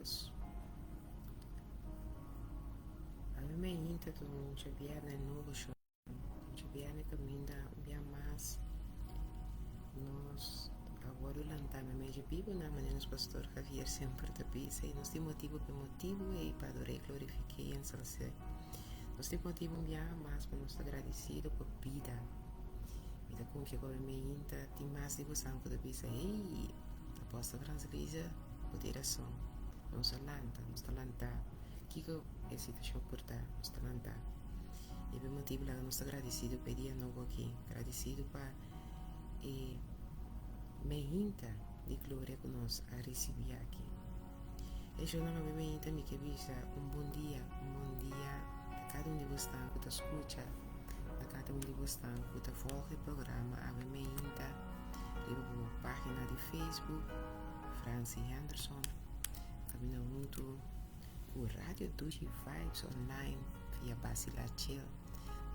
Dios. Awe mainta ta un djabièrnè nobo shon. Un djabièrnè kaminda un bia mas nos a wòrdu lantá meimei dje bibunan manera nos pastor Javier semper ta bisa i nos tin motibu pa e motibu ei pa ador'é, glorifik'é i ensals'é. Nos tin motibu un biaha mas pa nos ta gradisido pa bida. Mi ta konfia ku awe mainta tin mas di bosan ku ta bisa, Hey, Apòstel Frans Lisa, bo tin rason. Nos a lanta, nos ta lantá. Kiko e situashon por ta? Nos ta lantá. I pa e motibu laga nos ta gradisido pa e dia nobo aki, gradisido pa e mainta di gloria ku nos a risibí aki. E shownan awe mainta mi ke bisa un bon dia, un bon dia na kada un di bosnan ku ta skucha, na kada un di bosnan ku ta volg e programa awe mainta riba bo pagina di Facebook, Francie Henderson, kaminda huntu ku Radio Dushi Vibes Online via Basila Chill.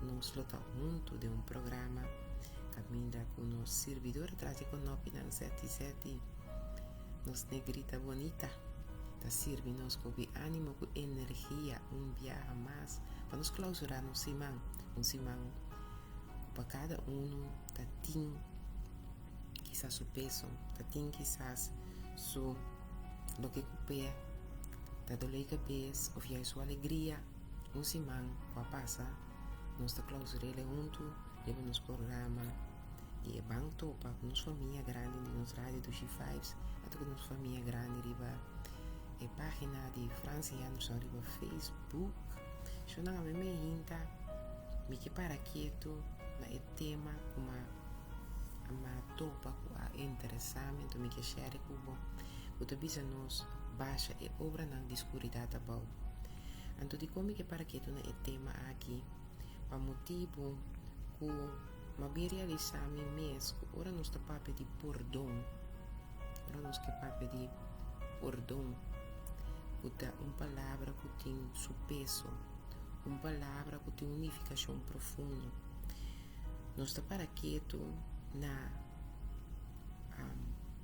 Nos lo ta huntu den un programa kaminda ku nos sirbidor atras di konopinan Zeti Zeti. Nos negrita bonita ta sirbi nos ku hopi ánimo ku energia un biaha mas pa nos klausurá nos siman, un siman ku pa kada unu ta tin kisas su peso, ta tin kisas su loke ku p'e ta dolé kabes òf ya su alegria. Un siman ku a pasa nos ta klausur'é huntu riba nos programa. I e ban topa ku nos famia grandi di nos Radio Dushi Vibes anto ku nos famia grandi riba e pagina di Francie Henderson riba Facebook. Shonnan a mi me hinta mi ke para ketu na e tema ku ma a topa ku a interesa mi anto mi ke share ku bo ku ta bisa nos basha e obranan di skuridat abou. Anto dikon mi ke para ketu na e tema aki? Pa motibu ku M'a bin realisá mi mes ku ora nos ta papia di pordon, ora nos ke papia di pordon, ku ta un palabra ku tin su peso, un palabra ku tin un nifikashon profundo, nos ta para ketu na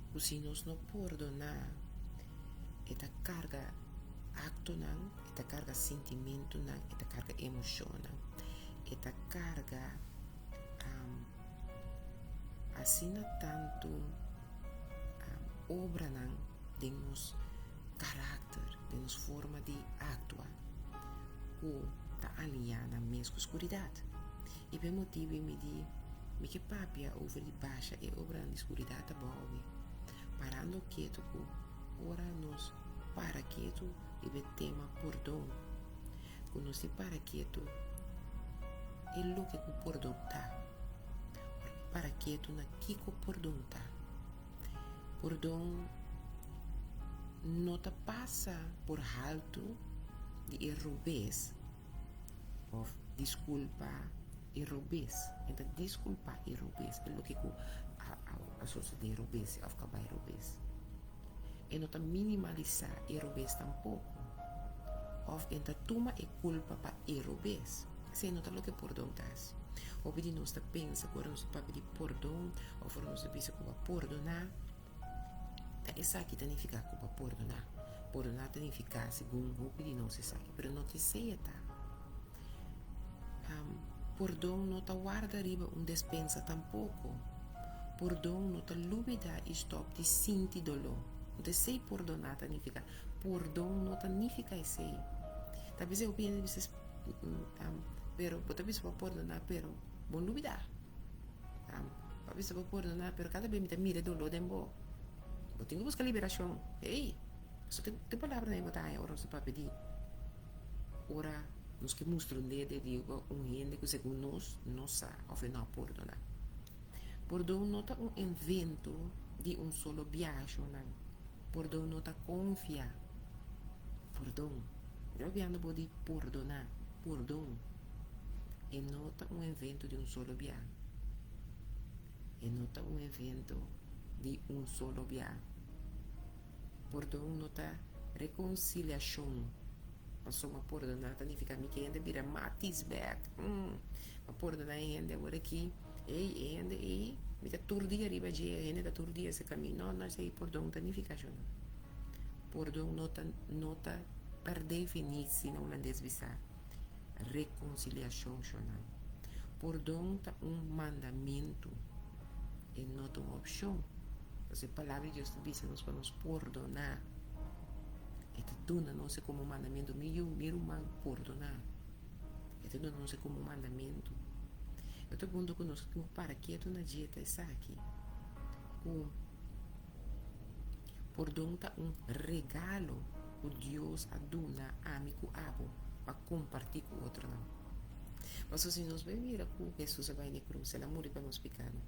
ku si nos no pordoná, e ta karga aktonan, e ta karga sintimentunan, e ta karga emoshonnan. E ta karga asina tantu obranan den nos karakter, den nos forma di aktua ku ta aliá nan mes ku skuridat. I pa e motibu mi di mi ke papia over di basha e obranan di skuridat abou awe, parando ketu ku ora nos para ketu riba e tema pordon. Ku nos di para ketu e loke ku pordon ta. Ora mi para ketu na kiko pordon ta. Pordon no ta pasa por haltu di e robes of diskulpa e robes. E ta diskulpa e robes, e loke ku a sosode robes of ka bai robes. E no ta minimalisá e robes tampoko, òf e ta tuma e kulpa pa e robes. Esei no ta loke pordon ta hasi. Hopi di nos ta pensa ku ora nos ta papia di pordon òf ora nos ta bisa ku bo a pordoná, ta esaki ta nifiká ku bo a pordoná. Pordoná ta nifiká segun hopi di nos esaki, pero no ta esei e ta. Pordon no ta warda riba un despensa tampoko. Pordon no ta lubida i stòp di sinti doló. No ta esei pordoná ta nifiká. Pordon no ta nifiká esei. Ta bisa hopi hende bisa, pero bo ta bisa bo a pordoná pero bo no lubidá. Bo a bisa bo a pordoná pero kada bes mi ta mira e doló den bo. Bo tin ku buska liberashon. Hey! Pasobra te palabranan ei bo ta haña ora nos ta papia di. Ora nos ke mustra un dede di un hende ku segun nos no sa òf e no a pordoná. Pordon no ta un invento di un solo biaha shownan. Pordon no ta konfia. Pordon. Mi ta papiando bo di pordoná. Pordon. E no ta un invento di un solo biaha. E no ta un invento di un solo biaha. Pordon no ta rekonsiliashon, pasobra pordoná ta nifiká mi ke hende bira matis bèk. Mi a pordoná e hende awor aki, ey, e hende ey, mi ta tur dia riba dje, e hende ta tur dia serka mi. No, no esei pordon ta nifiká shon. Pordon no ta no ta per definitie na hulandes bisa rekonsiliashon shonnan. Pordon ta un mandamentu, e no ta un opshon. Pasobra e Palabra di Dios ta bisa nos pa nos pordoná. E ta duna nos e komo mandamentu, Mi yu, mi ruman, pordoná. E ta duna nos e komo mandamentu. E otro punto ku nos tin ku para ketu na dje ta esaki, ku pordon ta un regalo ku Dios a duna ami ku abo pa kompartí ku otronan. Pasobra si nos bai mira ku Hesus a bai na e krus, el a muri pa nos pikanan.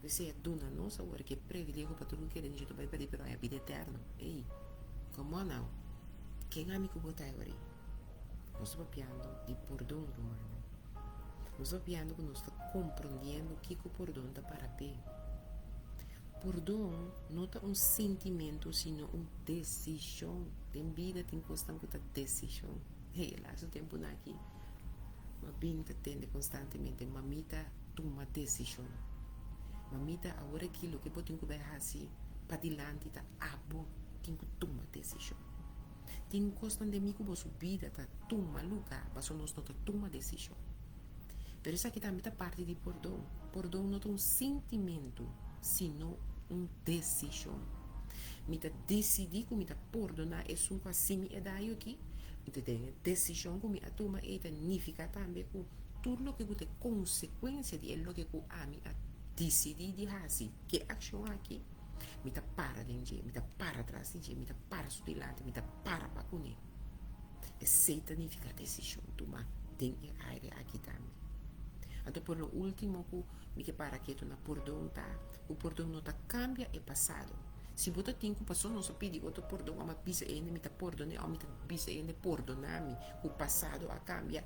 P'esei a duna nos awor ki e privilegio pa tur ku kere den dje ta bai pèrdí pero haña bida eterno. Ey, come on now! Ken ami ku bo ta awor ei? Nos ta papiando di pordon, rumannan. Nos ta papiando ku nos ta komprondiendo kiko pordon ta para p'e. Pordon no ta un sintimentu sino un desishon. Den bida tin kosnan ku ta desishon. Hey, e lastu tempunan aki mi a bin ta tende konstantemente, Mamita tuma desishon. Mamita, awor aki loke bo tin ku bai hasi padilanti ta abo tin ku tuma desishon. Tin kosnan den mi ku boso bida ta tuma lugá pasobra nos no ta tuma desishon. Pero esaki tambe ta parti di pordon. Pordon no ta un sintimentu, sino un desishon. Mi ta disidí ku mi ta pordoná esun ku a hasi mi e daño aki. Mi ta den e desishon ku mi a tuma ei ta nifiká tambe ku tur loke ku ta e konsekuensia di e loke ku ami a disidí di hasi ke akshon aki, mi ta para den dje, mi ta para tras di dje, mi ta para su dilanti, mi ta para pa kuné. Esei ta nifiká desishon tumá den e área aki tambe. Anto por lo último ku mi ke para ketu na pordon ta ku pordon no ta kambia e pasado. Si bo ta tin ku pasobra nos a pidi otro pordon òf a bisa e hende mi ta pordon'é òf mi ta bisa e hende pordoná mi ku pasado a kambia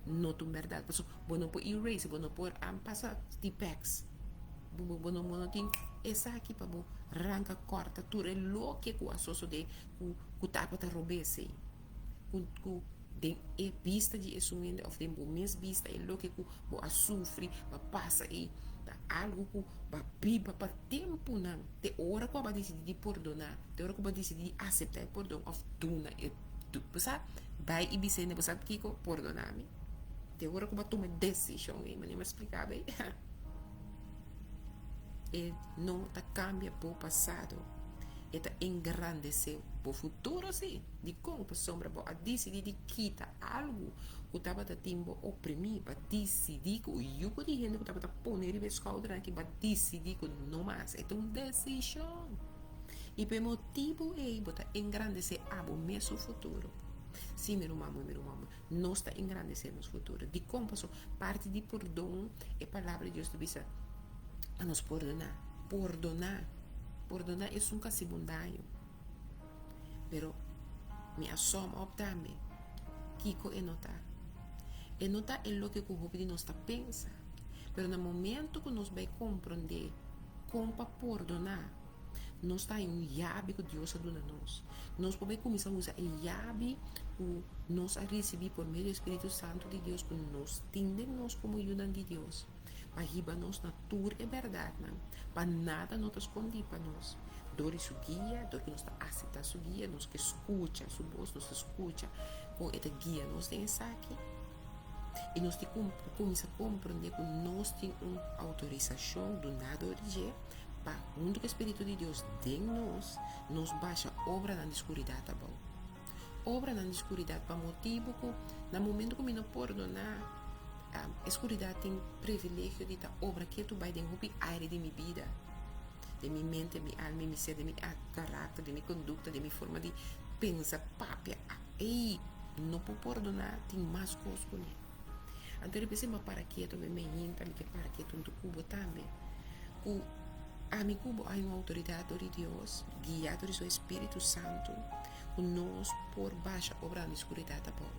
no ta un bèrdat. Pasobra bo no por erase, bo no por pasa tipèks. Bo no tin esaki pa bo ranka kòrta tur e loke ku a sosodé ku ku tabata robes ei, ku ku den e bista di esun hende of den bo mes bista e loke ku bo a sufri pa pasa ei ta algu ku bo a biba pa tempunan te ora ku abo a disidí di pordoná, te ora ku bo a disidí di aseptá e pordon of duna e bo sa bai i bisa hende bo sa kiko pordoná mi te ora ku bo a tuma e desishon ei manera mi a splika bo ei e no ta kambia bo pasado. E ta engrandesé bo futuro, sí. Dikon? Pasobra bo a disidí di kita algu ku tabata tin bo oprimí. Bo a disidí ku e yugo di hende ku tabata pone riba e skoudernan aki, bo a disidí ku no mas. E ta un desishon. I pa e motibu ei bo ta engrandesé abo mes su futuro. Sí, mi ruman muhé, mi ruman homber, nos ta engrandesé nos futuro. Dikon? Pasobra parti di pordon, e Palabra di Dios ta bisa pa nos pordoná. Pordoná. Pordoná esun ku hasi bo un daño. Pero mi a sòm òp tambe kiko e no ta. E no ta e loke ku hopi di nos ta pensa. Pero na momento ku nos bai komprondé kon pa pordoná, nos ta haña un yabi ku Dios a duna nos. Nos por bai kuminsá usa e yabi ku nos a risibí por medio di e spiritu santu di Dios ku nos tin den nos komo yunan di Dios. pa hiba nos na tur e bèrdatnan, pa nada no ta skondí pa nos. Dor di su guia, dor ku nos ta aseptá su guia, nos ke skucha su bos, nos ta skucha kon e ta guia nos den esaki, i nos tin ku kuminsá komprondé ku nos tin un outorisashon duná dor di dje pa huntu ku e spiritu di Dios den nos, nos basha obranan di skuridat abou. Obranan di skuridat pa motibu ku na momentu ku mi no pordoná, E skuridat tin privilegio di ta obra ketu bai den hopi aire di mi bida, den mi mente, mi alma i mi ser, den mi karakter, den mi kondukta, den mi forma di pensa, papia. Ey, no por pordoná, tin mas kos kuné. Anto riba esei mi a para ketu, mi me hinta, mi ke para ketu huntu ku bo tambe, ku ami ku bo hay un outoridat dor di Dios, guiá dor di su Espíritu Santu, ku nos por basha obranan di skuridat abou.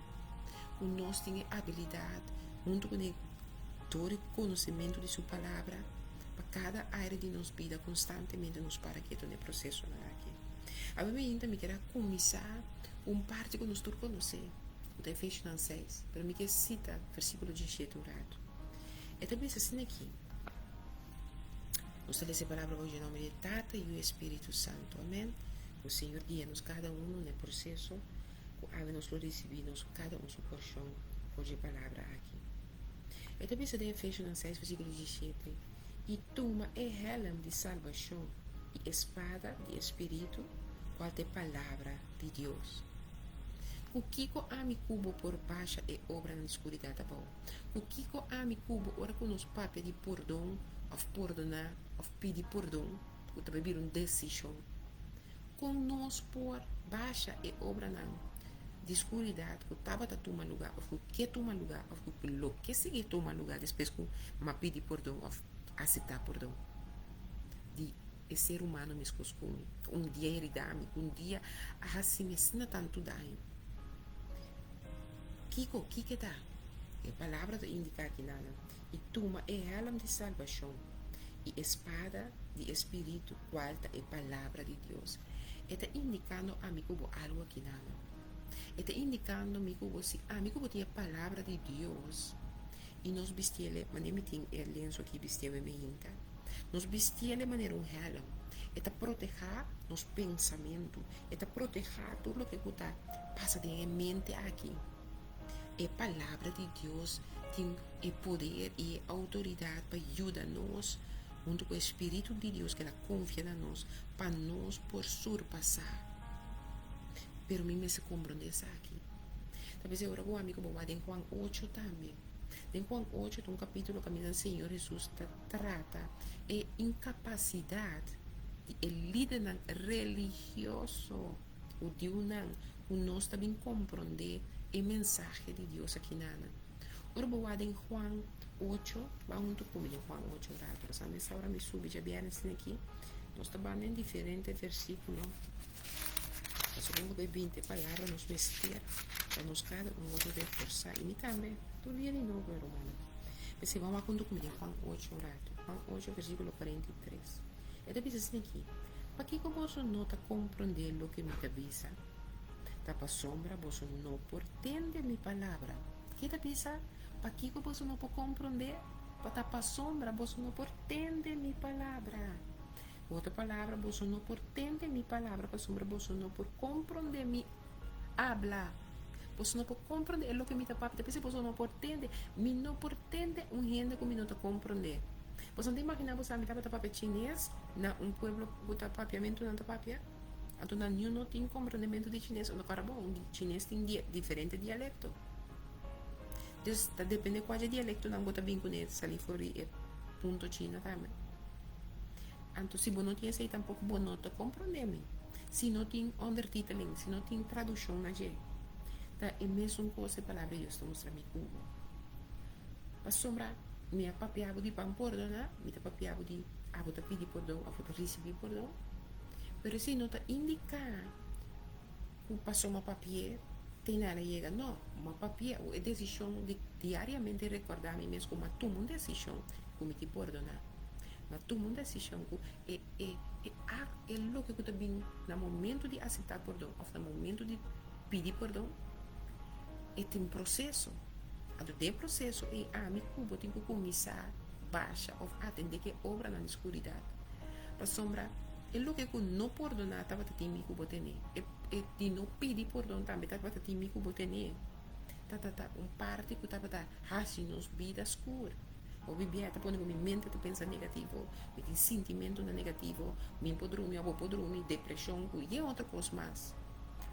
Ku nos tin e abilidat huntu ku ne dor e konosementu di su Palabra pa kada área di nos bida konstantemente nos para ketu na e prosesonan aki. Awe mainta mi kier a kuminsá ku un parti ku nos tur konosé, ku ta Efesionan seis, pero mi kier sita versíkulo diesshete un ratu. E ta bisa asina aki, Nos ta lesa e Palabra hoy den nomber di e Tata, Yu i Spiritu Santu. Amèn. Ku Señor guia nos kada unu na e proseso ku awe nos lo risibí nos kada un su porshon for dje palabra aki. E ta bisa den Efesionan seis versíkulo diesshete, I tuma e hèlm di salbashon i e spada di e Spiritu, kual ta e palabra di Dios. Ku kiko ami ku bo por basha e obranan di skuridat abou? Ku kiko ami ku bo ora ku nos papia di pordon òf pordoná òf pidi pordon, ku ta bai bira un desishon? Kon nos por basha e obranan di skuridat ku tabata tuma lugá òf ku ke tuma lugá òf ku lo ke sigui tuma lugá despues ku m'a pidi pordon òf aseptá pordon di e ser humano meskos ku mi, ku un dia heridá mi, ku un dia a hasi mi asina tantu daño? Kiko? Kiko ta? E palabra ta indiká kinanan, I tuma e hèlm di salbashon i e spada di e Spiritu, kual ta e Palabra di Dios. E ta indikando ami ku bo algu akinanan. E ta indikando mi ku bo si ami ku bo tin e Palabra di Dios i nos bistiel manera mi tin e lensu aki bistiel mi hinka, nos bistiel manera un hèlm. E ta protehá nos pensamentu, e ta protehá tur loke ku ta pasa den e mente aki. E Palabra di Dios tin e poder i e outoridat pa yuda nos, huntu ku e spiritu di Dios ku el a konfia na nos, pa nos por surpasá. Pero mi mester komprondé esaki. Ta p'esei ora ku ami ku bo wak den Juan ocho tambe. Den Juan ocho ta un kapítulo kaminda Señor Hesus ta trata e inkapasidat di e lidernan religioso hudiunan ku nos ta bin komprondé e mensahe di Dios akinanan. Ora bo wak den Juan ocho, ban huntu ku mi den Juan ocho un ratu. Pasobra mester ora mi subi djabièrnè asina aki, nos ta ban den diferente versíkulo. Pasobra un ku binti palabra nos mester pa nos kada un wòrdu reforsá. I mi tambe, tur dia di nobo, rumannan. P'esei ban wak huntu ku mi den Juan ocho un ratu. Juan ocho versíkulo 43. E ta bisa asina aki, Pakiko boso no ta komprondé loke mi ta bisa? Ta pasobra boso no por tende mi palabra. Ke ta bisa, Pakiko boso no por komprondé? Pa ta pasobra boso no por tende mi palabra. Ku otro palabra, boso no por tende mi palabra pasobra boso no por komprondé mi abla. Boso no por komprondé e loke mi ta papia. Ta p'esei boso no por tende. Mi no por tende un hende ku mi no ta komprondé. Boso no ta imaginá bo sa mi tabata papia chines na un pueblo ku ta papiamentu nan ta papia? Anto nan niun no tin komprondementu di chines. Anto kòrda bon, chines tin diferente dialekto. Dus ta depende kua dje dialektonan bo ta bin kuné sali for di e punto china tambe. Anto si bo no tin esei tampoko bo no ta komprondé mi. Si no tin ondertiteling, si no tin tradushon na dje, ta e mesun kos e palabra di Dios ta mustra mi ku bo. Pasobra mi a papia bo di pan pordoná, mi ta papia bo di abo ta pidi pordon òf bo ta risibí pordon, pero esei no ta indiká ku paso m'a papi'é te nada yega. No, m'a papi'é ku e desishon di diariamente rekordá mi mes ku m'a tuma un desishon ku mi tin pordoná. M'a tuma un desishon ku e e e e loke ku ta bin na momento di aseptá pordon òf na momento di pidi pordon e tin proseso. Anto den e proseso ei ami ku bo tin ku kuminsá basha òf atendé ku e obranan di skuridat. Pasobra e loke ku no pordoná tabata tin mi ku bo tene. E e di no pidi pordon tambe tabata tin mi ku bo tene. Tabata un parti ku tabata hasi nos bida skur. Hopi bia ta pone ku mi mente ta pensa negativo, mi tin sintimentunan negativo, mi por drumi òf bo por drumi, depreshon ku yen otro kos mas.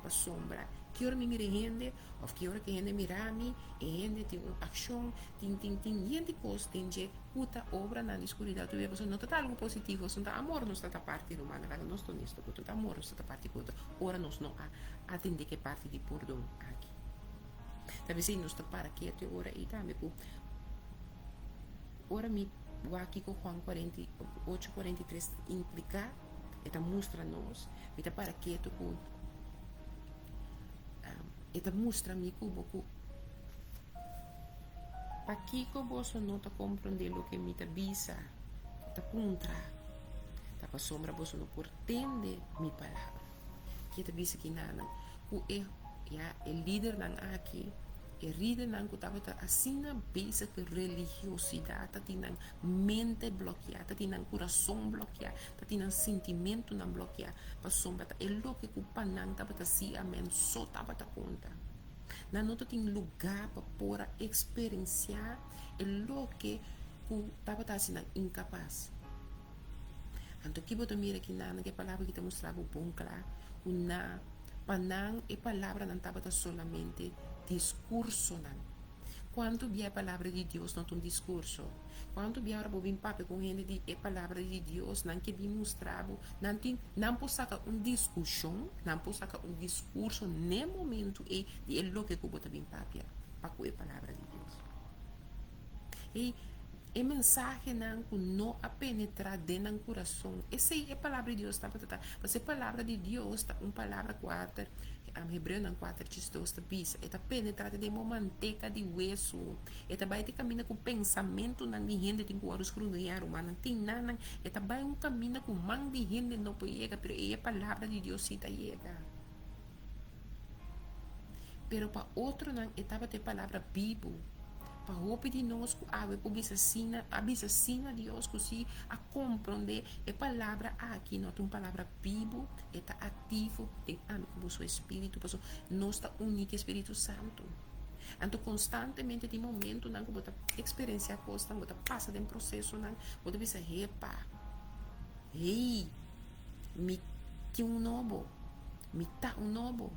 Pasobra ki ora mi mira e hende òf ki ora ku e hende mira mi, e hende tin un akshon, tin tin tin yen di kos den dje ku ta obranan di skuridat tur bia pasobra no ta ta algu positivo, no ta amor nos ta ta parti rumannan, laga nos ta onesto ku otro, ta amor nos ta ta parti ku otro ora nos no a atende ku e parti di pordon aki. Ta p'esei nos ta para ketu e ora ei tambe ku ora mi wak kiko Juan 48, 43 ta impliká, e ta mustra nos, mi ta para ketu ku e ta mustra mi ku bo ku pakiko boso no ta komprondé loke mi ta bisa, e ta puntra, ta pasobra boso no por tende mi palabra. Ke ta bisa ki nan? Ku e ya e lidernan aki. E ridernan ku tabata asina bezig ku religiosidat ta tin nan mente blokiá, ta tin nan kurason blokiá, ta tin nan sintimentunan blokiá, pasobra ta e loke ku pa nan tabata sí amèn so tabata konta. Nan no ta tin lugá pa por a eksperensiá e loke ku tabata hasi nan inkapas. Anto ki bo ta mira aki nan ku e palabra aki ta mustra bo bon kla ku na Pa nan e palabranan tabata solamente diskursonan. Kuantu bia e palabra di Dios no ta un diskurso? Kuantu bia ora bo bin papia ku un hende di e palabra di Dios, nan ke bin mustra bo, nan tin, nan por saka un diskushon, nan por saka un diskurso n'e momentu ei di e loke ku bo ta bin papia pa ku e palabra di Dios. Ei, e mensahenan ku no a penetrá den nan kurason, esei e Palabra di Dios tabata ta. Pasobra e Palabra di Dios ta un palabra kuater, Hebreonan kuater djis dos ta bisa, e ta penetrá te den bo manteka di wesu, e ta bai te kaminda ku pensamentunan di hende tin ku wòrdu skrudiñá, rumannan. Tin nannan, e ta bai un kaminda ku man di hende no por yega, pero ei e Palabra di Dios sí ta yega. Pero pa otronan e tabata e palabra bibu. Pa hopi di nos ku awe por bisa sí na, a bisa sí na Dios, ku sí a komprondé e palabra aki no ta un palabra bibu, e ta aktivo den ami ku boso espíritu, pasobra nos ta uní ku e Spiritu Santu. Anto konstantemente tin momentunan ku bo ta eksperensiá kosnan, bo ta pasa den prosesonan, bo ta bisa, Hepa, hey, mi tin un nobo. Mi ta un nobo.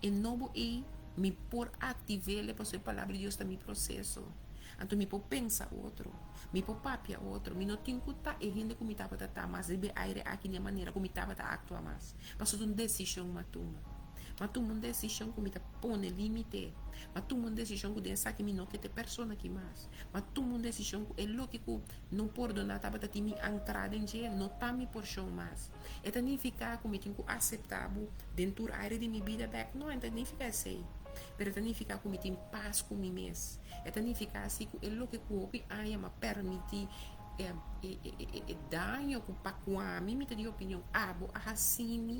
E nobo ei mi por aktiv'el pasobra e Palabra di Dios ta mi proseso. Anto mi por pensa otro. Mi por papia otro. Mi no tin ku ta e hende ku mi tabata ta mas riba e aire aki den e manera ku mi tabata aktua mas. Pasobra ta un desishon mi a tuma. Mi a tuma un desishon ku mi ta pone límite. Mi a tuma un desishon ku den esaki mi no ke ta e persona aki mas. Mi a tuma un desishon ku e loke ku no pordoná tabata tin mi ankrá den dje no ta mi porshon mas. E ta nifiká ku mi tin ku aseptá bo den tur área di mi bida bèk? No, e no ta nifiká esei. Pero e ta nifiká ku mi tin pas ku mi mes. E ta nifiká si ku e loke ku hopi aña m'a permití e e daño ku pa ku ami mi ta di opinion abo a hasi mi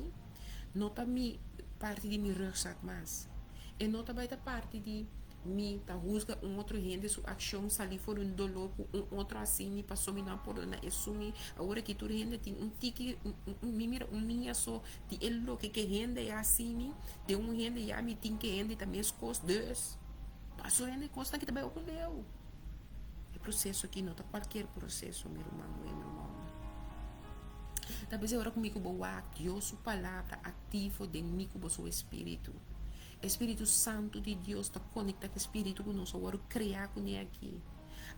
no ta mi parti di mi rugzak mas. E no ta bai ta parti di. Mi ta husga un otro hende su akshon salí for di un doló ku un otro hasi mi paso mi no a pordoná esun i awor aki tur hende tin un tiki mi mira un miña so di e loke ke hende a hasi mi den un hende ya mi tin ke hende ta meskos dus paso hende kosnan ki ta bai hopi leu e proseso aki no ta kualkier proseso mi ruman muhé mi ruman homber ta bisa ora ku mi ku bo wak Dios su palabra aktivo den mi ku bo su espiritu. E Spiritu Santu di Dios ta konektá ku e spiritu ku nos a wòrdu kreá kuné aki.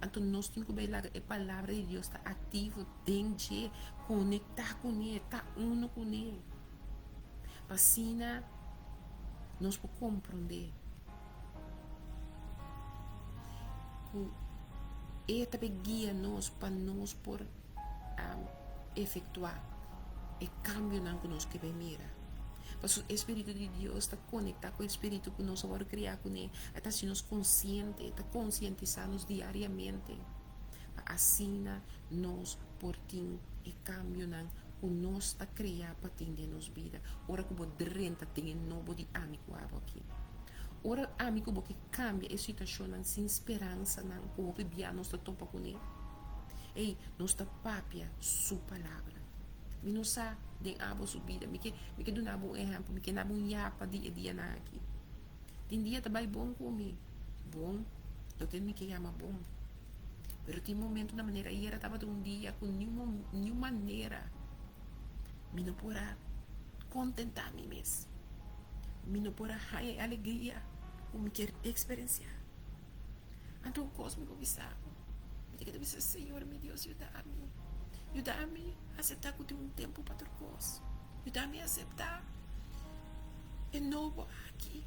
Anto nos tin ku bai laga e Palabra di Dios ta aktivo den dje, konektá kuné, ta uno kuné. Pa asina nos por komprondé ku e ta bai guia nos pa nos por efektuá e kambionan ku nos ke bai mira. Pasobra e Spiritu di Dios ta konektá ku e spiritu ku nos a wòrdu kriá kuné. E ta hasi nos konsiente, e ta konsientisá nos diariamente pa asina nos por tin e kambionan ku nos ta krea pa tin den nos bida. Ora ku bo drenta den e nobo di ami ku abo aki. Ora ami ku bo ke kambia e situashonnan sin speransanan ku hopi bia nos ta topa kuné, ei, nos ta papia su palabra. Mi no sa den abo su bida. Mi ke, mi ke duna bo un ehèmpel. Mi ke na bo un yapa di e dianan aki. Tin dia ta bai bon ku mi. Bon, loke mi ke yama bon. Pero tin momento na manera ayera tabata un dia ku niun niun manera mi no por a kontentá mi mes. Mi no por a haña e alegria ku mi kier eksperensiá. Anto un kos mi por bisa bo, mi ta keda bisa, Señor mi Dios, yuda mi. Yuda mi aseptá ku tin un tempu pa tur kos. Yuda mi aseptá e nobo aki.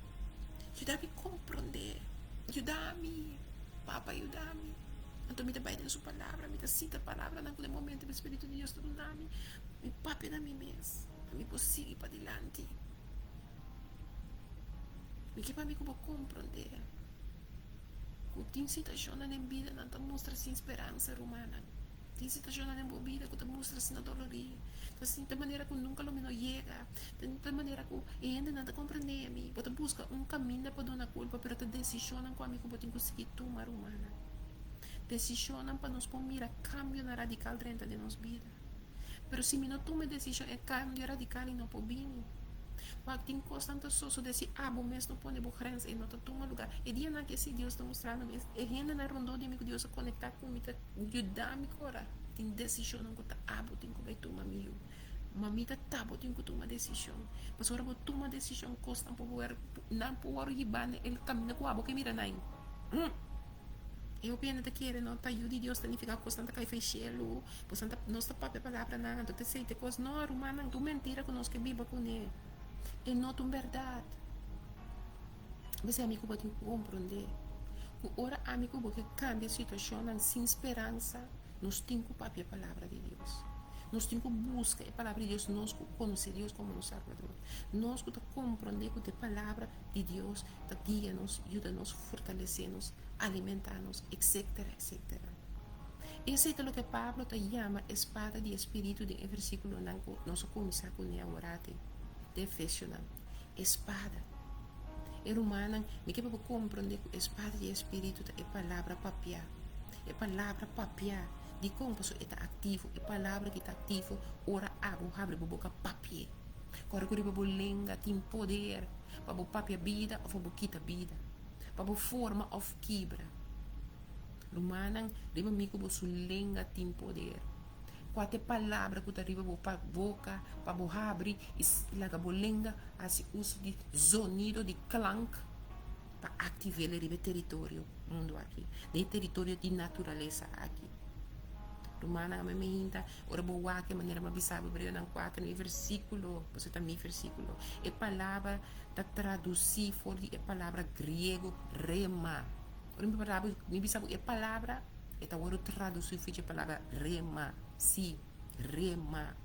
Yuda mi komprondé. Yuda mi, Papa, yuda mi. Anto mi ta bai den su palabra, mi ta sita palabranan ku den momento ku e Spiritu di Dios ta duna mi, mi papia na mi mes, pa mi por sigui padilanti. Mi ke pa mi ku bo komprondé ku tin situashonnan den bida nan ta mustra sin speransa, rumannan. Tin situashonnan den bo bida ku ta mustra asina dolorí, ta sinti manera ku nunka lo mi no yega, ta manera ku e hendenan ta komprendé mi. Bo ta buska un kaminda pa duna kulpa, pero ta desishonnan ku ami ku bo tin ku sigui tuma, rumannan. Desishonnan pa nos por mira kambionan radikal drenta den nos bida. Pero si mi no tuma e desishon, e kambio radikal ei no por bini. Wak, tin kosnan ta sosodé si abo mes no pone bo grens, e no ta tuma lugá. E dianan aki si Dios ta mustrando mi, e hendenan rondó di mi ku Dios a konektá ku mi ta yuda mi kora. Tin desishonnan ku ta abo tin ku bai tuma, mi yu. Ma mi ta tabo tin ku tuma desishon. Pasobra ora bo tuma desishon, kosnan por wòrdu, nan por wòrdu hibá na e kaminda ku abo ke mira nan. E hopi hende ta kere no ta yu di Dios ta nifiká kosnan ta kai for e shelu. Boso ta, nos ta papia palabranan, anto ta esei ta e kos. No, rumannan, ta un mentira ku nos ke biba kuné. E no ta un bèrdat. P'esei ami ku bo tin ku komprondé ku ora ami ku bo ke kambia situashonnan sin speransa, nos tin ku papia e palabra di Dios. Nos tin ku buska e palabra di Dios, nos ku konosé Dios komo nos Salbador. Nos ku ta komprondé ku ta e palabra di Dios ta guia nos, yuda nos, fortalesé nos, alimentá nos, etsetera, etsetera. Esei ta loke Pablo ta yama e spada di e spiritu den e versíkulonan ku nos a kuminsá kuné aworati den Efesionan. E spada. E rumannan, mi ke pa bo komprondé ku e spada di e spiritu ta e palabra papiá. E palabra papiá. Dikon? Pasobra e ta aktivo. E palabra ki ta aktivo ora abo habri bo boka papi'é. Kòrda ku riba bo lenga tin poder pa bo papia bida òf pa bo kita bida, pa bo forma òf kibra. Rumannan, riba mi ku bo su lenga tin poder. Kua ta e palabra ku ta riba bo boka pa bo habri i laga bo lenga hasi uso di zonido di klank pa aktiv'el riba e teritorio mundu aki, den e teritorio di naturalesa aki? Rumannan, ami mi hinta ora bo wak e manera mi a bisa bo Hebreonan kuater mi versíkulo, pasobra ta mi versíkulo. E palabra ta tradusí for di e palabra griego rema. Ora mi papia bo, mi bisa bo e palabra e ta wòrdu tradusí for dje palabra rema, sí, rema.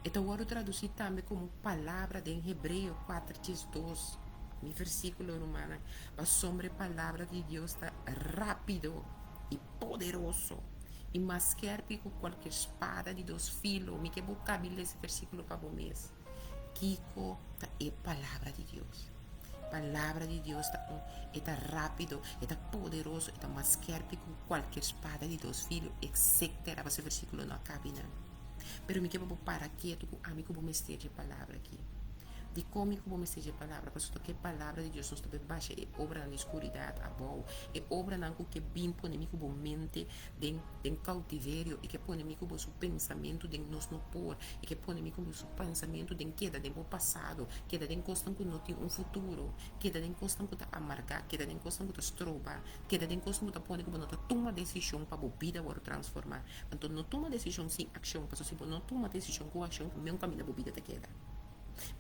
E ta wòrdu tradusí tambe komo palabra den Hebreo 4:2. Mi versíkulo, rumannan, pasobra e palabra di Dios ta rápido i poderoso i mas skèrpi ku kualker spada di dos filo. Mi ke bo kabi lesa e versíkulo pa bo mes. Kiko ta e Palabra di Dios? Palabra di Dios ta un, e ta rápido, e ta poderoso, e ta mas skèrpi ku kualker spada di dos filo, etcetera. Pasobra e versíkulo no a kabi nan. Pero mi ke pa bo para ketu ku ami ku bo mester dje palabra aki. Dikon mi ku bo mester dje palabra? Pasobra ku e Palabra di Dios nos ta por basha e obranan di skuridat abou, e obranan ku ke bin pone mi ku bo mente den den cautiverio, e ke pone mi ku bo su pensamentu den nos no por, e ke pone mi ku bo su pensamentu den keda den bo pasado, keda den kosnan ku no tin un futuro, keda den kosnan ku ta amarga, keda den kosnan ku ta stroba, keda den kosnan ku ta pone ku bo no ta tuma desishon pa bo bida wòrdu transformá. Anto no tuma desishon sin akshon, pasobra si bo no tuma desishon ku akshon, meun kaminda bo bida ta keda.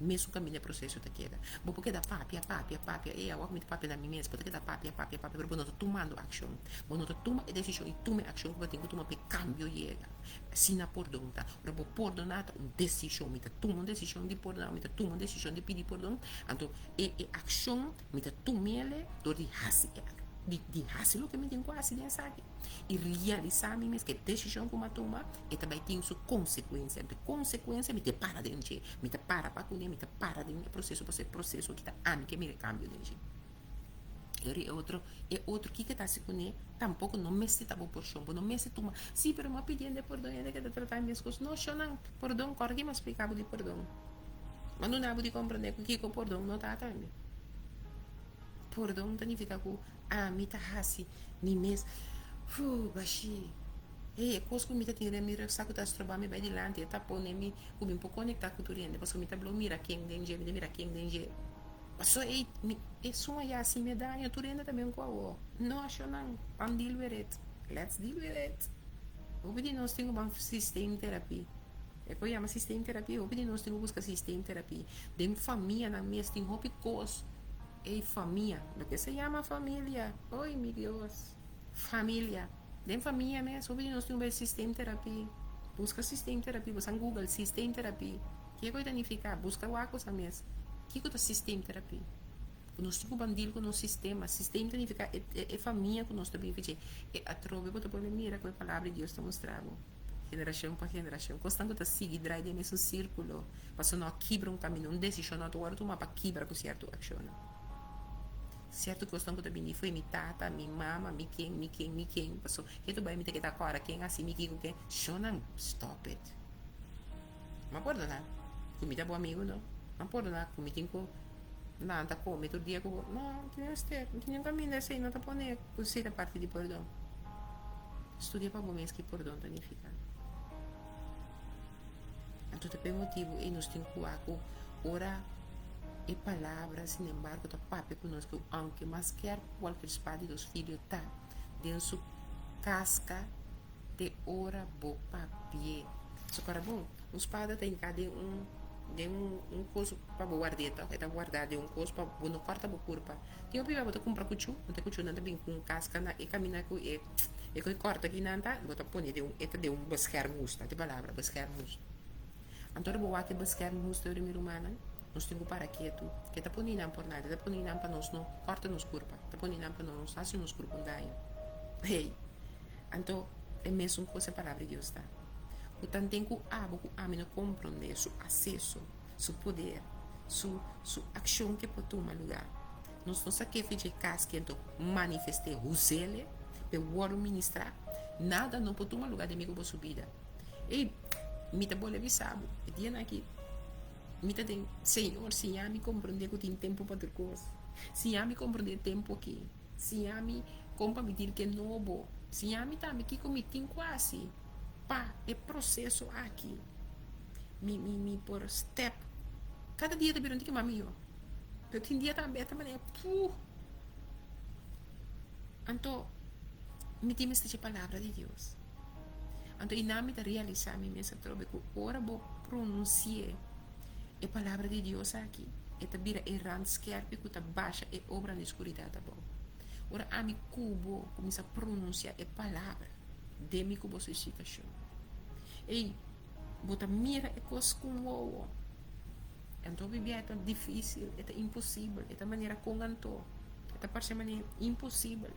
Mesun kaminda e proseso ta keda. Bo por keda papia, papia, papia, e awor mi ta papia na mi mes, bo ta keda papia, papia, papia, pero bo no ta tumando akshon. Bo no ta tuma e desishon i tuma e akshon ku bo tin ku tuma pa e kambio yega. Asina pordon ta. Ora bo pordoná ta un desishon. Mi ta tuma un desishon di pordoná, mi ta tuma un desishon di pidi pordon, anto e e akshon mi ta tum'el dor di hasi e di di hasi loke mi tin ku hasi den esaki. I realisá mi mes ku e desishon ku mi a tuma e ta bai tin su konsekuensia. Anto e konsekuensia mi ta para den dje. Mi ta para pa kuné, mi ta para den e proseso pasobra e proseso aki ta ami ke mira e kambio den dje. Pero e otro, e otro kiko ta hasi kuné tampoko no mester ta bo porshon. Bo no mester tuma, sí, pero mi a pidi hende pordon, hende ke ta trata mi meskos. No, shonnan, pordon, kòrda ki mi a splika bo di pordon. Mi a duna bo di komprondé ku kiko pordon no ta tambe. Pordon ta nifiká ku ami ta hasi mi mes, Fuu, bashí. Hey, e kos ku mi ta tin den mi ruksak ku ta stroba mi bai dilanti, e ta pone mi ku mi por konektá ku tur hende, pasobra mi ta blo mira ken den dje, mi ta mira ken den dje. Pasobra ey, mi, esun a yasi mi daño, tur hende ta bin ku awor. No, ashonan, ban deal with it. Let's deal with it. Hopi di nos tin ku ban systeemtherapie. E por yama systeemtherapie, hopi di nos tin ku buska systeemtherapie. Den famianan mes tin hopi kos. Ey, famia, loke se yama familia, oy mi Dios. Familia. Den famia mes, hopi di nos tin un bai systeemtherapie. Buska systeemtherapie, bo san google systeemtherapie. Kiko e ta nifiká? Buska wak bo sa mes. Kiko ta systeemtherapie? Ku nos tin ku ban deal ku nos sistema. Sistema ta nifiká e e famia ku nos ta bivi dje. E atrobe bo ta pone mira ku e palabra di Dios ta mustra bo. Generashon pa generashon. Kosnan ku ta sigui drai den e mesun sírkulo. Pasobra no a kibra un kaminda. Un desishon no ta wòrdu tuma pa kibra ku sierto akshonnan. Sierto kosnan ku ta bini fo'i mi tata, mi mama, mi ken, mi ken, mi ken. Pasobra ke ta bai mi ta keda kòrda ken hasi mi kiko ken. Shonnan, stop it. M'a pordoná ku mi ta bo amigu no. M'a pordoná ku mi tin ku lanta kome tur dia ku bo. No, no tin mester. No tin niun kaminda esei no ta pone ku esei ta parti di pordon. Studia pa bo mes ki pordon ta nifiká. Anto ta p'e motibu ei nos tin ku wak ku ora e palabra sinembargo ta papia ku nos ku aunke mas skerp ku kualker spada di dos filio ta den su kaska te ora bo papi'é. So para bon, un spada ta hinká den un den un un kos pa bo ward'é tòg, e ta wardá den un kos pa bo no kòrta bo kurpa. Tin hopi bia bo ta kumpra kuchú, anto e kuchúnan ta bin ku un kaska na e kaminda ku e e ku e kòrta kinan ta, bo ta pone den un e ta den un beschermhoes, ta e palabra, beschermhoes. Anto ora bo wak e beschermhoes te ora mi rumannan, nos tin ku para ketu, ke ta pone nan por nada, e ta pone nan pa nos no kòrta nos kurpa, e ta pone nan pa nos no hasi nos kurpa un daño. Hey! Anto e mesun kos e Palabra di Dios ta. Ku tanten ku abo ku ami no komprondé su aseso, su poder, su su akshon ke por tuma lugá, nos no sa ke fecha e kas ke anto manifest'é, hus'el p'e wòrdu ministrá, nada no por tuma lugá den mi ku bo su bida. Ey, mi ta bolbe bisa bo, e dianan aki mi ta den, Señor, siña mi komprondé ku tin tempu pa tur kos. Siña mi komprondé e tempu aki. Siña mi kon pa mi dil ke nobo. Siña mi tambe kiko mi tin ku hasi pa e proseso aki mi mi mi por step. Kada dia ta bira un tiki mas mihó, pero tin dia tambe ta manera puh. Anto mi tin mester dje palabra di Dios. Anto einan mi ta realisá mi mes atrobe ku ora bo pronunsi'é e palabra di Dios aki, e ta bira e rand skerpi ku ta basha e obranan di skuridat abou. Ora ami ku bo kuminsá pronunsiá e palabra den mi ku bo su situashon, ei, bo ta mira e kos ku un wowo. Anto hopi bia e ta difísil, e ta imposibel, e ta manera kon anto, e ta parse manera imposibel.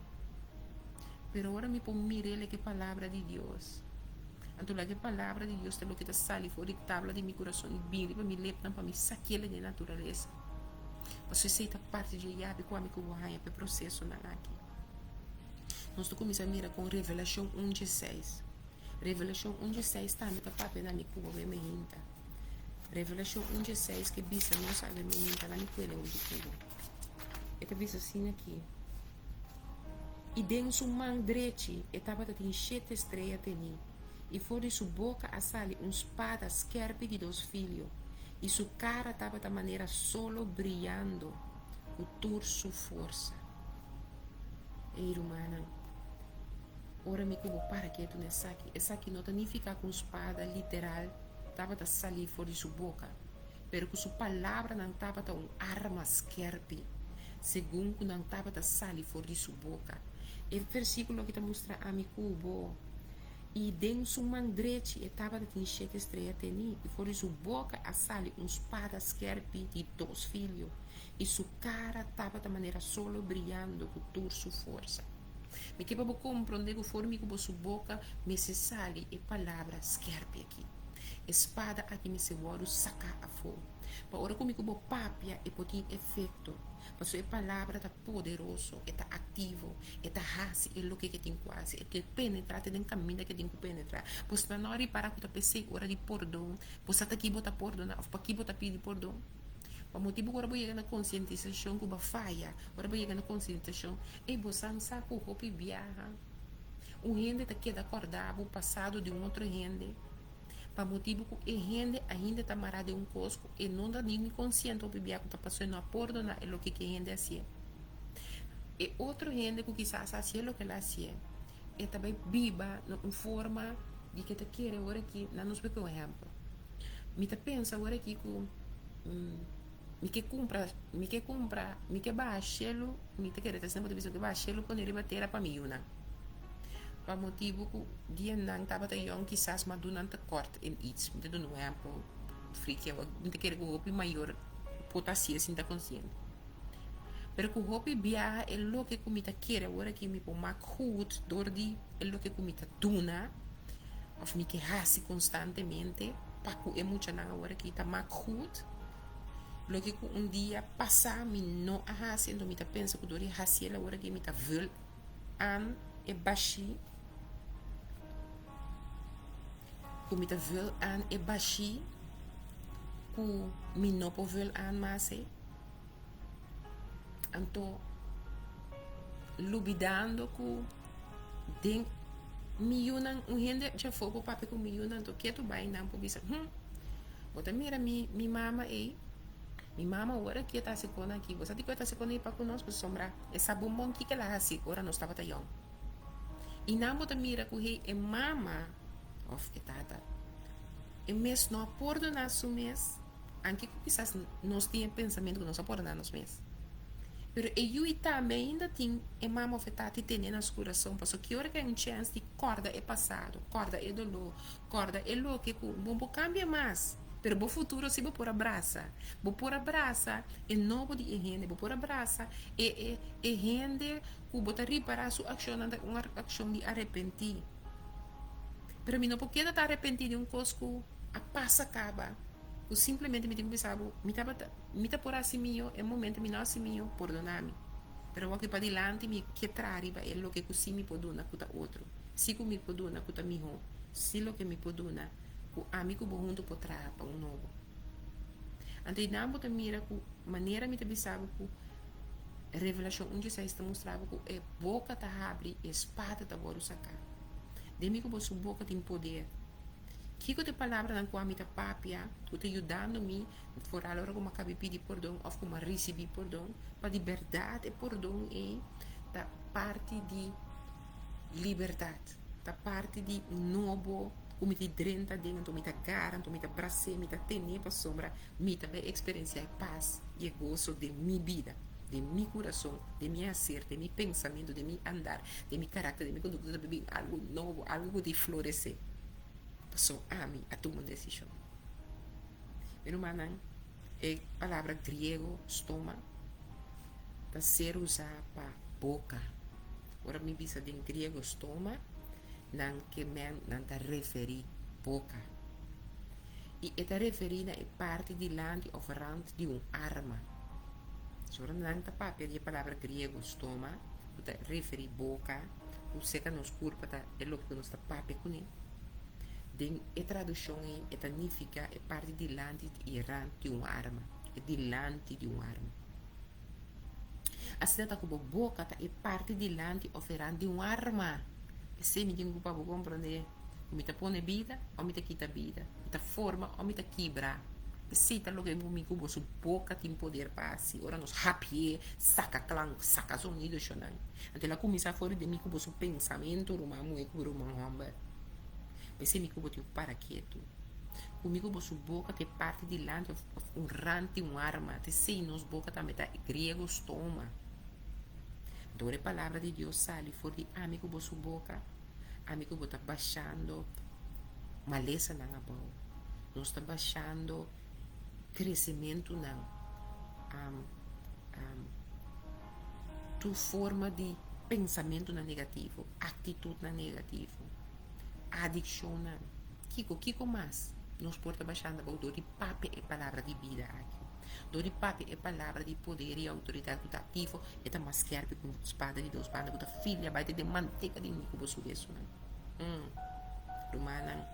Pero ora mi por mir'el e palabra di Dios, anto laga e palabra di Dios ta loke ta sali for di tabla di mi kurason i bin riba mi lepnan pa mi sakiel den e naturalesa. Pasobra esei ta parti dje yabi ku ami ku bo haña pa e prosesonan aki. Nos ta kuminsá mira kon Revelashon un dje seis. Revelashon un dje seis tambe ta papia na mi ku bo meme hinta. Revelashon un dje seis ke bisa nos awe me hinta na mi kuele huntu ku bo. E ta bisa asina aki. I den su man drechi e tabata tin shete strea tení, i for di su boka a sali un spada skerpi di dos filio, i su kara tabata manera solo briyando ku tur su forsa. Ei, rumannan, ora mi ku bo para ketu na esaki, esaki no ta nifiká ku un spada literal tabata sali for di su boka. pero ku su palabranan tabata un arma skerpi, segun ku nan tabata sali for di su boka. E versíkulo aki ta mustra ami ku bo, I den su man drechi e tabata tin shete strea tení, i for di su boka a sali un spada skerpi di dos filio, i su kara tabata manera solo briyando ku tur su forsa. Mi ke pa bo komprondé ku for mi ku bo su boka mester sali e palabra skerpi aki. E spada aki mester wòrdu saká afó, pa ora ku mi ku bo papia e por tin efekto, pasobra e palabra ta poderoso, e ta aktivo, e ta hasi e loke ku e tin ku hasi, e ta penetrá te den kaminda ku e tin ku penetrá. Bo sta no ripará ku ta p'esei ora di pordon, bo sa ta ki bo ta pordoná òf pa ki bo ta pidi pordon? Pa motibu ku ora bo yega na konsientisashon ku bo a faya, ora bo yega na konsientisashon, ei bo sa sa ku hopi biaha un hende ta keda kòrda bo pasado di un otro hende pa motibu ku e hende ainda ta mará den un kos ku e no ta ni konsiente hopi biaha ku ta pasó e no a pordoná e loke ku e hende a hasié. E otro hende ku kisas a hasié loke el a hasié e ta bai biba na un forma di ke ta kere ora ki nan nos por pone un ehèmpel. Mi ta pensa ora aki ku mi ke kumpra, mi ke kumpra, mi ke baha shelu, mi ta kere ta asina bo ta bisa mi ke baha shelu pone riba tera pa mi yunan. Pa motibu ku dia nan tabata yòn kisas m'a duna nan tekort en its. Mi ta duna un ehèmpel friki awor, mi ta kere ku hopi mayor por ta hasié sin ta konsiente. Pero ku hopi biaha e loke ku mi ta kere awor aki mi por mak goed dor di e loke ku mi ta duna of mi ke hasi konstantemente pa ku e muchanan awor aki ta mak goed loke ku un dia pasa mi no a hasi enton mi ta pensa ku dor di hasi el awor aki mi ta vul aan e bashi ku mi ta vul aan e bashi ku mi no por vul aan mas ei. Anto lubidando ku den mi yunan un hende djafó por papia ku mi yunan anto ketu bai nan por bisa hm bo ta mira mi mi mama ei mi mama ora aki e ta hasi kona aki bo sa dikon e ta hasi kona ei pa ku nos pasobra e sa bon bon kiko el a hasi ora nos tabata yòn i nan bo ta mira ku hey e mama òf e tata e mes no a pordoná su mes. Anke ku kisas nos tin e pensamentu ku nos a pordoná nos mes. Pero e yui tambe ainda tin e mama òf e tata tene na su kurason pasobra ki ora ku hay un chèns di kòrda e pasado, kòrda e doló, kòrda e loke ku bo por kambia mas, pero bo futuro si bo por a brasa. Bo por a brasa e nobo di e hende, bo por a brasa e e e hende ku bo ta ripará su akshonnan ta un akshon di arepentí. Pero mi no por keda ta arepentí di un kos ku a pasa kaba ku simplemente mi tin ku bisa bo, mi tabata, mi ta por hasi mihó, e momento mi no hasi mihó, pordona mi. Pero awor ki padilanti mi ke traha riba e loke ku si mi por duna ku ta otro, si ku mi por duna ku ta mihó, si loke mi por duna ku ami ku bo huntu por traha pa un nobo. Anto einan bo ta mira ku manera mi ta bisa bo ku Revelashon un dieseis ta mustra bo ku e boka ta habri i e spada ta wòrdu saká. Den mi ku bo su boka tin poder. Kiko ta e palabranan ku ami ta papia ku ta yudando mi foral ora ku mi a kabi pidi pordon òf ku mi a risibí pordon pa di bèrdat e pordon ei ta parti di libertat, ta parti di un nobo ku mi tin drenta aden anto mi ta gara anto mi ta bras'é mi ta ten'é pasobra mi ta bai eksperensiá e pas i e goso den mi bida, den mi kurason, den mi haser, den mi pensamentu, den mi andar, den mi karakter, den mi kondukta ta bin algu nobo, algu ku tin floresé. Pasobra ami a tuma un desishon. Mi rumannan, e palabra griego stoma ta ser usá pa boka. Ora mi bisa den griego stoma, nan ke men nan ta referí boka. I e ta referí na e parti dilanti òf rant di un arma. So ora nan ta papia di e palabra griego stoma, ku ta referí boka, ku seka nos kurpa ta e loke ku nos ta papia kuné. Den e tradushon ei e ta nifiká e parti dilanti i e rant di un arma, e dilanti di un arma. Asina ta ku bo boka ta e parti dilanti òf e rant di un arma. P'esei mi tin ku pa bo komprondé ku mi ta pone bida òf mi ta kita bida, mi ta forma òf mi ta kibra. P'esei ta loke mi ku boso boka tin poder pa hasi. Ora nos hapi'é, saka klank, saka zonido shonnan. Anto el a kuminsá for di mi ku boso pensamentu, ruman muhé ku ruman hòmber. P'esei mi ku bo tin ku para ketu. Ku mi ku boso boka ta e parti dilanti òf un rant di un arma. Ta esei nos boka tambe ta, griego stoma. Anto ora e palabra di Dios sali for di ami ku boso boka, ami ku bo ta bashando malesanan abou. Nos ta bashando kresementunan, tur forma di pensamentunan negativo, aktitutnan negativo, adikshonnan. Kiko, kiko mas nos por ta bashando abou dor di papia e palabra di bida aki? Dor di papia e palabra di poder i outoridat ku ta aktivo, e ta mas skèrpi ku un spada di dos banda ku ta filia bai te den manteka di mi ku bo su wesunan. Mm. Rumannan,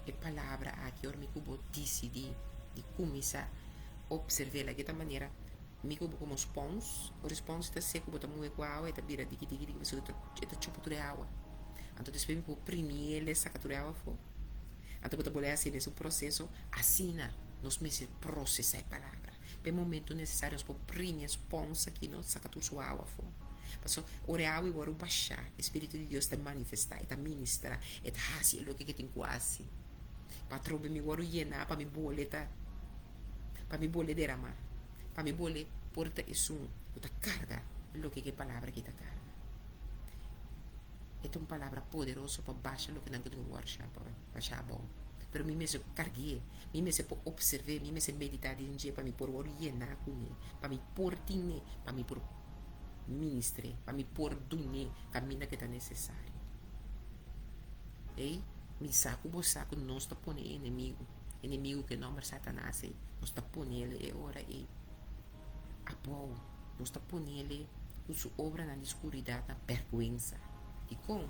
e palabra aki ora mi ku bo disidí di kuminsá opserv'é lak e ta manera mi ku bo komo spons, ora e spons ta seku bo ta muhe ku awa e ta bira diki diki diki pasobra e ta chupa tur e awa. Anto despues mi ku bo primié el e saka tur e awa afó. Anto bo ta bolbe hasi e mesun proseso asina nos mester prosesá e palabra. Pa e momento nesesario nos por primi e spons aki no saka tur su awa afó. Pasobra ora e awa i wòrdu bashá e spiritu di Dios ta manifestá, e ta ministrá, e ta hasi e loke ke tin ku hasi. Pa atrobe mi wòrdu yená pa mi bole ta pa mi bole deramá, pa mi bole por ta esun ku ta karga loke ke palabra aki ta karga. E ta un palabra poderoso pa basha loke nan ku tin wòrdu basha abou. Pero mi mester karg'é, mi mester por opserv'é, mi mester meditá den dje pa mi por wòrdu yená kuné, pa mi por tin'é, pa mi por ministr'é, pa mi por dun'é kaminda ku e ta nesesario. Ei, mi sa ku bo sa ku nos ta pone e enemigu, enemigu ku e nòmber Satanas ei, nos ta ponel e ora ei abou, nos ta ponel ku su obranan di skuridat na bèrgwensa. Dikon?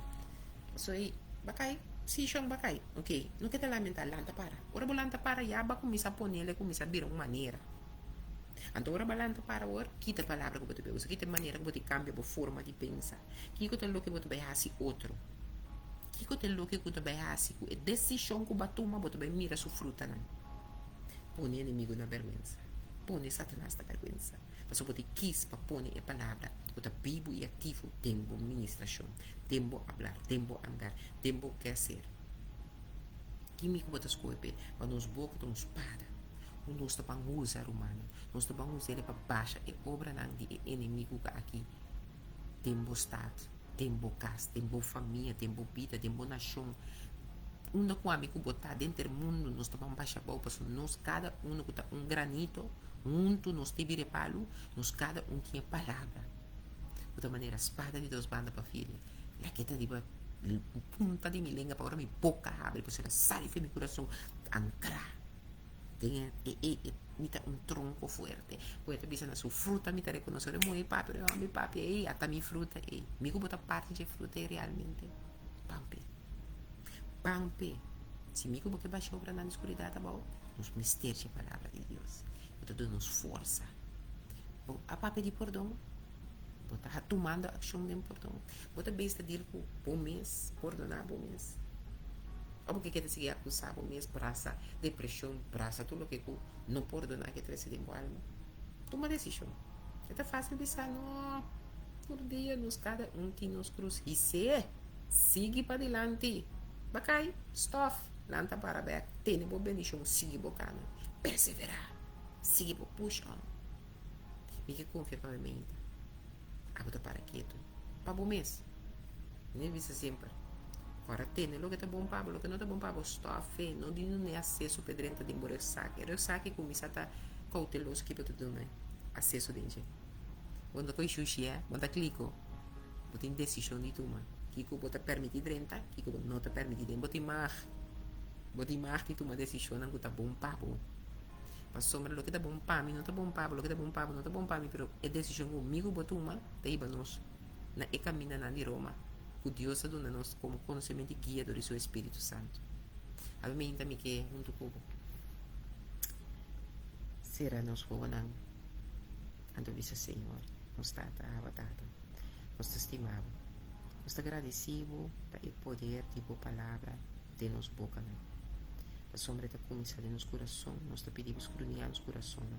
Pasobra ei, ba kai, sí shon, ba kai. Ok, no ke ta lamentá, lanta para. Ora bo lanta para ya ba kuminsá ponel e kuminsá bira un manera. Anto ora bo lanta para awor, kita e palabra ku bo ta bai usa, kita e manera ku bo ta kambia bo forma di pensa. Kiko ta loke bo ta bai hasi otro? Kiko ta loke ku ta bai hasi ku e desishon ku bo a tuma bo ta bai mira su frutanan? Pone enemigu na bèrgwensa. Pone Satanas na bèrgwensa. Pasobra bo ta kis pa pone e palabra ku ta bibu i aktivo den bo ministrashon, den bo ablar, den bo andar, den bo keaser. Ki mi ku bo ta skohe p'e? Pa nos boka ta un spada ku nos ta ban usa, rumannan. Nos ta ban us'el pa basha e obranan di e enemigu ku aki den bo stat, den bo kas, den bo famia, den bo bida, den bo nashon. Unda ku ami ku bo ta denter mundu nos ta ban basha abou pasobra nos kada uno ku ta un granito huntu nos te bira e palu, nos kada un tin e palabra ku ta manera spada di dos banda pa filia. Lake ta riba punta di mi lenga pa ora mi boka habri pasobra sali for mi kurason ankrá. Den e e e mi ta un tronco fuerte. Ku e ta bisa na su fruta mi ta reconoce. Ora e muhe papia, ora e homber papia, ey, ata mi fruta ey. Mi ku bo ta parti dje fruta ey realmente? Ban p'e. Ban p'e. Si mi ku bo ke basha obra nan di skuridat abou, nos mester dje palabra di Dios. Ku ta duna nos forsa. Bo a papia di pordon? Bo ta tumando akshon den pordon? Bo ta bes ta deal ku bo mes, pordoná bo mes? Òf bo ke keda sigui akusá bo mes, brasa depreshon, brasa tur loke ku no pordoná ke trese den bo alma? Tuma desishon. E ta fásil bisa, No, tur dia nos kada un tin nos krus his'é. Sigui padilanti. Ba kai, stòf, lanta para bèk, tene bo bendishon, sigui bo kana. Perseverá. Sigui bo push on. Mi ke konfia pa mi mente. Abo ta para ketu pa bo mes. Mi bisa semper, ora tene loke ta bon pa bo, loke no ta bon pa bo, stòf e, no di dun'e aseso p'e drenta den bo rùksak. E rùksak ei kuminsá ta kouteloso ki bo ta duna aseso den dje. Bo no ta kohe shushi e, bo no ta kliko. Bo tin desishon di tuma kiko bo ta permití drenta, kiko bo no ta permití drenta. Bo tin mag, bo tin mag di tuma desishonnan ku ta bon pa bo. Pasobra loke ta bon pa mi no ta bon pa bo, loke ta bon pa bo no ta bon pa mi, pero e desishon ku mi ku bo tuma ta hiba nos na e kamindanan di Roma ku Dios a duna nos komo konosementu i guia dor di su Espíritu Santu. Awe mainta mi ke huntu ku bo sera nos wowonan anto bisa, Señor, nos Tata, Abba Tata, nos ta stima bo, nos ta gradisí bo pa e poder di bo Palabra den nos bokanan. Pasobra e ta kuminsá den nos kurason. Nos ta pidi bo skrudiñá nos kurasonnan.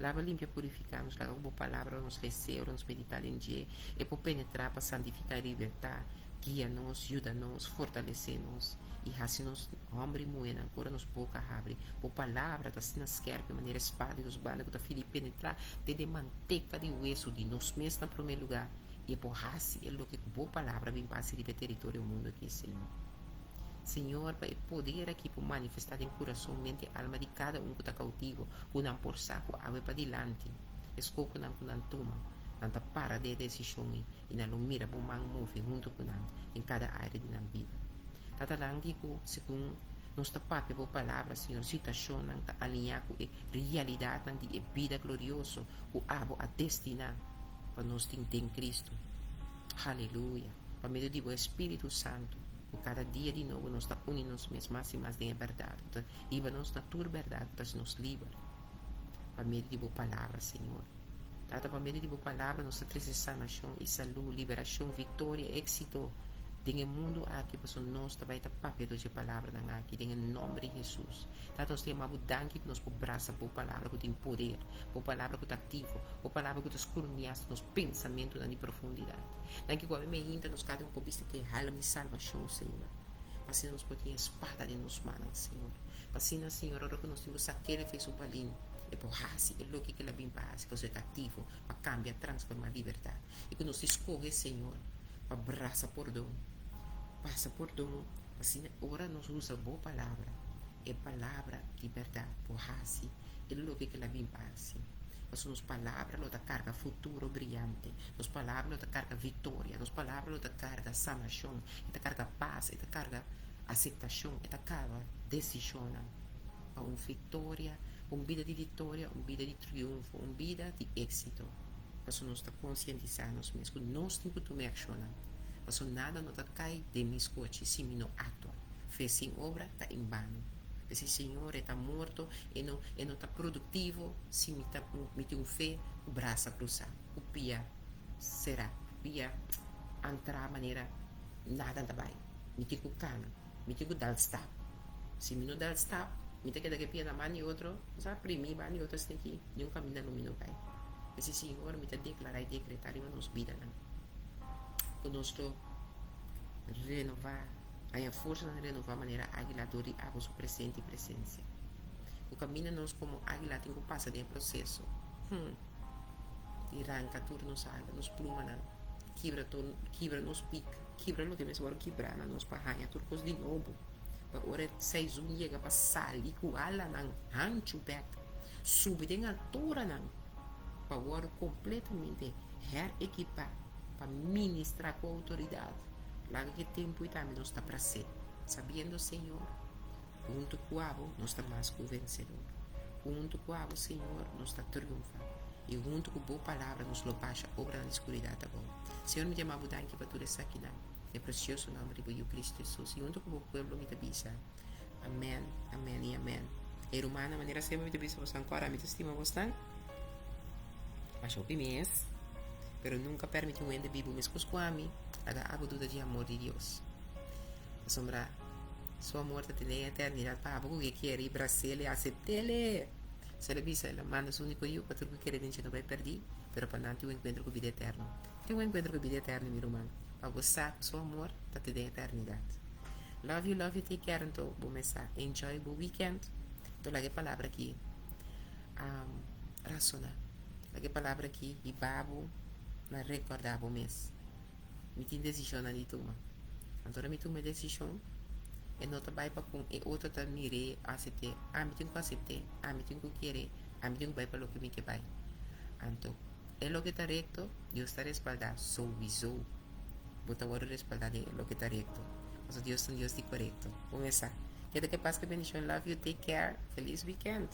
Laba, limpia, purifiká nos. Laga ku bo Palabra ora nos les'é, ora nos meditá den dje, e por penetrá pa santifiká i libertá, guia nos, yuda nos, fortalesé nos i hasi nos hòmber i muhénan ku ora nos boka habri, bo Palabra ta asina skèrpi manera e spada di dos banda ku ta fidi penetrá te den manteka di wesu di nos mes na promé lugá i e por hasi e loke ku bo Palabra bin pa hasi riba e teritorio mundu akí, Señor. Señor, pa e poder aki por manifestá den kurason, mente i alma di kada un ku ta kautivo, ku nan por sa ku awe padilanti, e skokonan ku nan tuma, nan ta para den e desishon ei i nan lo mira bo man move huntu ku nan den kada área di nan bida. Tata danki ku segun nos ta papia bo palabra, Señor, situashonnan ta aliñá ku e realidatnan di e bida glorioso ku abo a destiná pa nos tin den Kristu. Haleluya! Pa medio di bo Espíritu Santu, ku kada dia di nobo nos ta uni nos mes mas i mas den e bèrdat ku ta hiba nos na tur bèrdat ku ta hasi nos liber. Pa medio di bo Palabra, Señor. Tata, pa medio di bo Palabra nos ta trese sanashon i salú, liberashon, viktoria, éksito den e mundu aki, pasobra nos ta bai ta papia dor dje palabranan aki den e nòmber di Hesus. Tata, nos ta yama bo danki ku nos por brasa bo Palabra ku tin poder, bo Palabra ku ta aktivo, bo Palabra ku ta skurnia hasta nos pensamentunan di profundidat. Danki ku awe meinta nos kada un por bisti ku e hèlm di salbashon, Señor, pa asina nos por tin e spada den nos mannan, Señor. Pa asina, Señor, ora ku nos tin ku sak'é den fe su balin, e por hasi e loke ku el a bin pa hasi, pasobra e ta aktivo pa kambia, transformá, libertá. I ku nos tin skohe, Señor, pa brasa pordon, pasa pordon, pa asina ora nos usa bo Palabra. E palabra di bèrdat por hasi e loke ku el a bin pa hasi. Pasobra nos palabra lo ta karga futuro briante, nos palabra lo ta karga viktoria, nos palabra lo ta karga sanashon, e ta karga pas, e ta karga aseptashon, e ta karga desishonnan pa un viktoria, un bida di viktoria, un bida di triunfo, un bida di éksito. Pasobra nos ta konsientisá nos mes ku nos tin ku tuma e akshonnan, pasobra nada no ta kai den mi skochi si mi no aktua. Fe sin obra ta en bano. P'esei, Señor, e ta morto, e no, e no ta produktivo si mi ta, mi tin un fe ku brasa krusá, ku pia será, ku pia ankrá manera nada ta bai. Mi tin ku kana, mi tin ku dal stap. Si mi no dal stap, mi ta keda ku e pia na man di otro, bo sa, primí ban di otro esei aki, niun kaminda lo mi no bai. P'esei, Señor, mi ta deklará i dekretá riba nos bidanan ku nos lo renová. Haña forsanan renová manera águila dor di abo su presente i presensia. Ku kaminda nos komo águila tin ku pasa den e proseso, hmm, di ranka tur nos ala, nos plumanan, kibra tur, kibra nos pik, kibra loke mester wòrdu kibrá na nos pa haña tur kos di nobo, pa ora e seizun yega pa sali ku alanan hanchu bèk, subi den alturanan pa wòrdu kompletamente her-ekipá pa ministrá ku outoridat. Laga ki tempu i tambe nos ta prasé, sabiendo, Señor, ku huntu ku abo nos ta mas ku vensedor. Ku huntu ku abo, Señor, nos ta triunfa, i huntu ku bo palabra nos lo basha obranan di skuridat abou. Señor, mi yama bo danki pa tur esakinan, den presioso nomber di bo Yu Kristu Hesus, i huntu ku bo pueblo mi ta bisa, Amen, amen i amen. E rumannan, manera semper mi ta bisa boso ankora, mi ta stima bosnan masha hopi mes, pero nunka permiti un hende bibu meskos ku ami laga abo duda di amor di Dios. Pasobra su amor ta tene e eternidat pa abo ku ke kere i bras'el i asept'el. Sel a bisa, El a manda su uniko Yu pa tur ku kere den dje no bai pèrdí, pero pa nan tin un enkuentro ku bida eterno. Tin un enkuentro ku bida eterno, mi ruman, pa bo sa ku su amor ta te den eternidat. Love you love you take care anto bo mes sa enjoy bo weekend anto laga e palabra aki rasona laga e palabra aki hiba bo na recorda bo mes mi tin decisionnan di tuma anto ora mi tuma e decision e no ta bai pa con e otro ta mire acepte ami tin cu acepte ami tin cu kere ami tin cu bai pa loke mi ke bai anto e loke ta recto Dios ta respalda souiso. Bo ta wòrdu respaldá den e loke ta rekto. Pasobra Dios ta un Dios di korekto. Bo mesa. Keda ku e pas ku e bendishon. Love you. Take care. Felis weekend.